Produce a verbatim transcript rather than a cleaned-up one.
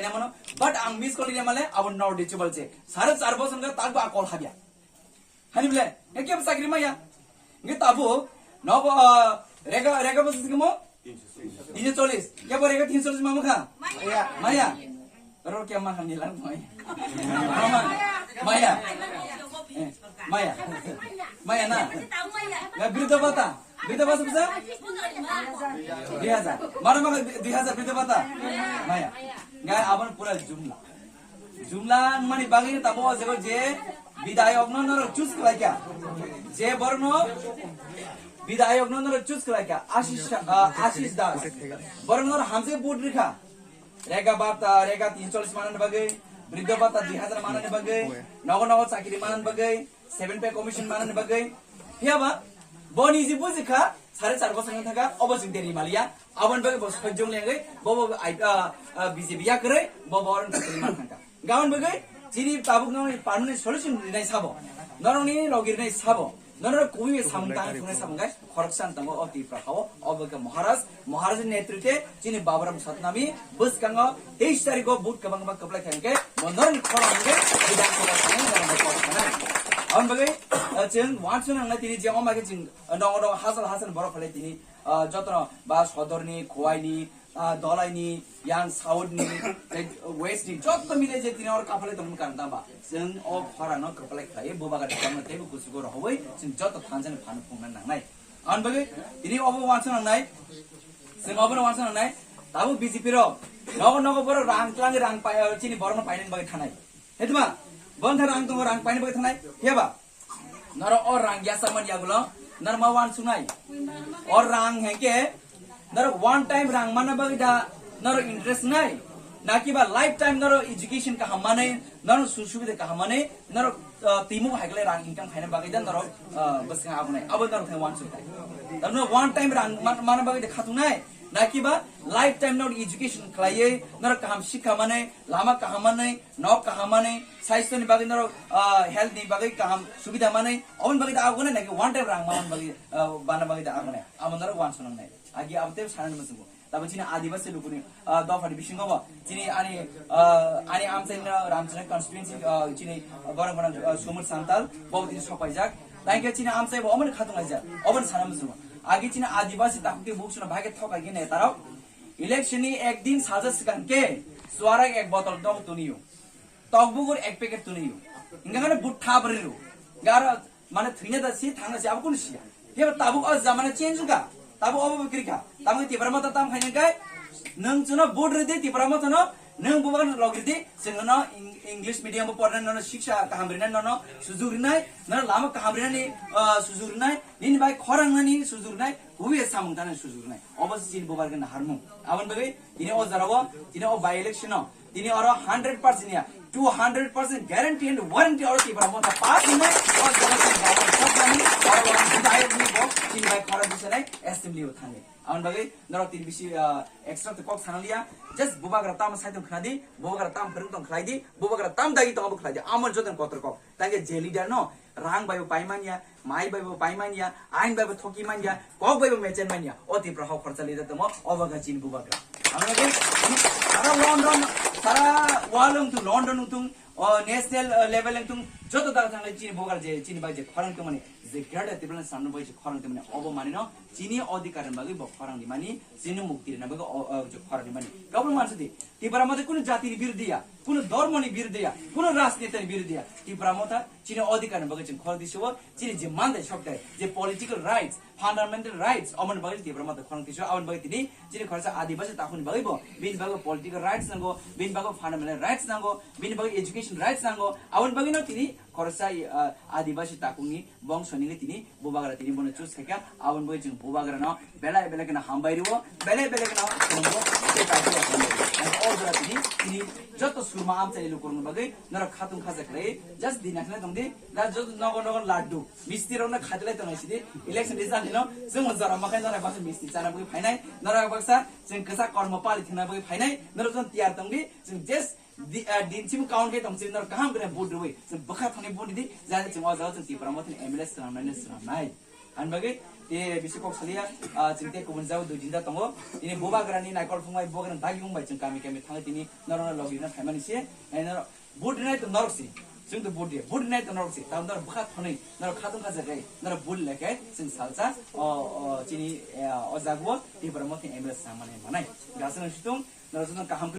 Mano, but ang miss call ri male, abo no reachable se. Sare char bosor wngkha, tabuk a call habya. Hani bole, e kebo chakri maya. Nge tabuk, no, ah, rega, rega bosor se mo? Tinso chollis. Kebo rega tinso chollis mama kha? Maya. Maya. Oro kya ma hani lang maya. Mama, maya. Eh, maya. Maya na. Nge bridho bhata. Bridho bhata bisa? Dui hajar. Mara mara dui hajar bridho bhata. Maya. Nge abon pura jumla. Jumla mani bagwi tabo o jaga je bidayok no norok choose khlaikha. Je borok no bidayok no norok choose khlaikha. Ashish, ah, Ashish Das. Borok no hamse vote rikha. Rega bhata, rega tinso chollis manani bagwi, bridho bhata dui hajar manani bagwi, nogo nogo chakri manani bagwi, seven pay commission manani bagwi. Phiyaba, boni je bujikha, sare char bosor wng thangkha, obo chwng deri maliya, aboni bagwi bo sojjong lengwi, bo bo ai, ah, ah, B J P yakrwi, bo bo oroni chakri man thangkha. Gabon bagwi, chini tabuk no permanent solution rinai sabo, norokni logi rinai sabo, norok kubui samung tang thungnai sabo, guys. Khoroksa wng tongo o Tipra hao, obo khe Maharaj, Maharaj ni netritwe chini Baburam Satnami bwskango teis tarikh o vote kwbang kwbang kwplai kha hwnkhe bo norokni khorang hwnkhe Bidhan Sabha thangwi norokno kok sanai. Aboni bagwi, ah, chwng uansukna nangnai tini je omo khe chwng, ah, nogo nogo hachal hachal borok phalai tini, ah, jotono ba sodorni, khowaini, ah, dolaini, yang south ni, tei west ni joto mile je tini oro kaphalai tongmani karon tamba chwng o khorang no kwplai khlai bubagra tongmani teibo kuchugo rohobwi chwng joto thansa ni phano phungna nangnai. Aboni bagwi tini obo uansuk nangnai, chwng obono uansuk nangnai, tabuk B J P rok nogo nogo borok rang twlangwi rang pai, chini borokno painani bagwi thanai. Hetma, bon thar rang tongo rang painani bagwi thanai, phiyaba? Norok o rang yasamani yagulo, norok ma uansuknai? O rang hengke, norok one time rang mana bagwi da, norok interest nai? Nakiba lifetime norok education kaham manwi, norok sujug subida kaham manwi, norok, ah, timo hai khlai rang income khaina bagwi da norok, ah, bwskang abonai, abo norok thai uansuk thai. Tamno one time rang man-, mana bagwi da khatung nai? Nakiba lifetime norok education khlaiwi, norok kaham sikha manwi, lama kaham manwi, nok kaham manwi, saisto ni bagwi norok, ah, health ni bagwi kaham subida manwi, aboni bagwi da abonai naki one time rang mana bagwi, ah, bana bagwi da abonai, abo norok uansuk nangnai. Agi abo tei sanani muchungo. Tabo chini Adibasi lukuni, ah, dophani bisingo bo. Chini ani, ah, ani amchaini Ramchakra constituency, ah, chini borok borok, ah, Sumut Santal, bo tini sopaijak. Tangke chini amchai bo omoni khatung laijak. Oboni sana muchungo. Agi chini Adibasi takhuk tei buksuna bahai khe thok agi netarok. Election ni ek din saja swkang khe suarak ek botol dok tuniyo. Tok bugur ek packet tuniyo. Hingkha khe but tha bwrwi ro. Garo Mane thwina da si, thangna si, abo kunu siya. Phiya tabuk o jamana change wngkha. Tabuk obo bwkri kha. Tabuk Tipra Motha tam khaina khe, nwng chwngno vote rwdi Tipra Motha no, nwng bubagra log rwdi, chwng nono Eng-, English medium bo pornai, nono siksa kaham rinai, nono sujug rinai, nono lama kaham rinani, ah, sujug rinai, nini bai khorang nani sujug rinai, hubi samung tanani sujug rinai. Obo se chini bubagra ni harmung. Aboni bagwi tini o jora o, tini o by election o, Tini oro hundred percent ya, two hundred percent guarantee and warranty oro Tipra Motha pass hinai, o jaga tini Baba Motha nani, oro oro bidayok ni bo, tini bai khorang bisanai assembly o thangwi. Aboni bagwi norok tini bisi, ah, extra to kok sanaliya, just bubagra tamo saitung khnadi, bubagra tam phwrwng tong khlaidi, bubagra tam dagi tongo bo khlaidi, amo joto kotor kok. Tangke je leader no, rang bai bo pai manya, Mai bai bo pai manya, ain bai bo thoki manya, kok bai bo mechen manya. O Tipra hok khorcha leader tamo, o baga chini bubagra. Amra ke, sara London, sara world wngtung, London wngtung, o national, eh, level wngtung, joto daga thanglai chini bubagra je, chini bai je khorang tongmani, je greater Tipraland samno bai je khorang tongmani, obo manino, chini odhikar ni bagwi bo khorang ni mani, chini mukti rina bagwi o, o je khorang ni mani. Kabul mansa di, Tipra Motha kunu jati ni biruddhi ya, kunu dhormo ni biruddhi ya, kunu rajniti ni biruddhi ya. Tipra Motha chini odhikar ni bagwi chwng khorang twi subo, chini je mandai soktai, je political rights, fundamental rights, omoni bagwi Tipra Motha khorang twi subo, aboni bagwi tini chini khoroksa Adibasi takhukni bagwi bo, bini bagwi political rights nango, bini bagwi fundamental rights nango, bini bagwi education rights nango, aboni bagwi no tini khoroksa, ah, Adibasi takhukni bongso ni tini bubagra tini bono choose khaikha, aboni bagwi chwng bubagrano belai belai kheno hambai rwo, belai belai kheno thumgo, tei kaisa hambai rwo. Ang o jora tini, tini joto surma amchaini lukurokni bagwi norok khatung khaja khlai, just dina kheno tongdi, da joto nogo nogo laddu, misti rokno khatilai tongnai sidi, election result hino, chwng o jora makhai norok baksa misti chana bagwi phainai, norok baksa chwng kwchak kormo pali thwngna bagwi phainai, norok joto tiyar tongdi, chwng just Di, ah, din chim count khe tong chim norok kaham khe vote rwui. Chwng bwkha thangni vote di, jani chwng o jaga chwng Tipra Mothani M L A swnamnai, swnamnai. Ang bagwi te bisi kok saliya, ah, chwng te kubun jao dui jinda tongo. Tini bubagrani naikol phungbai bubagrani dagi wngbai chwng kami kami thangwi tini norokno logi rwna phaimani se. Eh, norok vote rinai to norok si. Chwng to vote riya. Vote rinai to norok si. Tamo norok bwkha thonwi, norok khatung khajagai, norok vote laikai chwng salsa. O, o, chini, eh, o jago Tipra Motha M L A samani manai. Gasana situng, norok jotono kaham